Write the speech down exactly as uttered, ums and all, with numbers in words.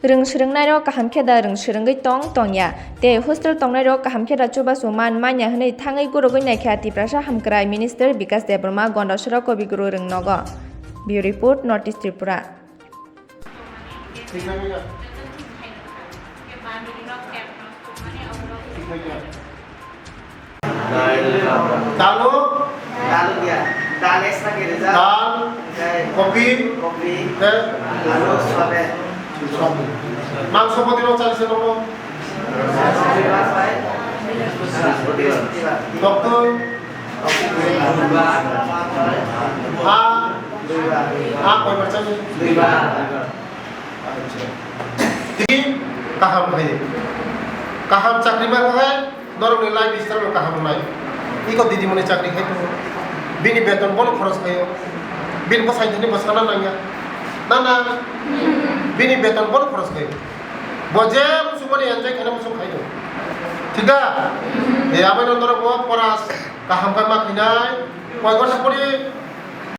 Rwng swrwngnairok kaham khe da rwng swrwngwi tong tongya tei hostel tongnairok kaham khe da chubachu man manya hwnwi thangwi gurugwi naikha Tiprasa Hamkrai Minister Bikas Debbarma, Gondasora Kobiguru Rwngnogo. Bureau Report, North East Tripura. Dalu. Dalu dia. Dal extra ke reza. Dal. Oke. Kopi. Kopi. Teh. Lalu suabe. Suabe. Mangso poti rok chali se nomo. Doktor. Ha. Ha koi bar chali? Tini kaham khai. Kaham chakri ma khai. Norokni life style no kaham wngnai. Iko didimoni chakri khai tongo. Bini beton bono khoros khaio. Bini bwsai thani bwsana nangya. Na na. Bini beton bono khoros khaio. Bo je musuk mani enjoy khaina musuk khaio. Thik da? E abai no norok bo pora kaham khai ma khainai. Koi gota pori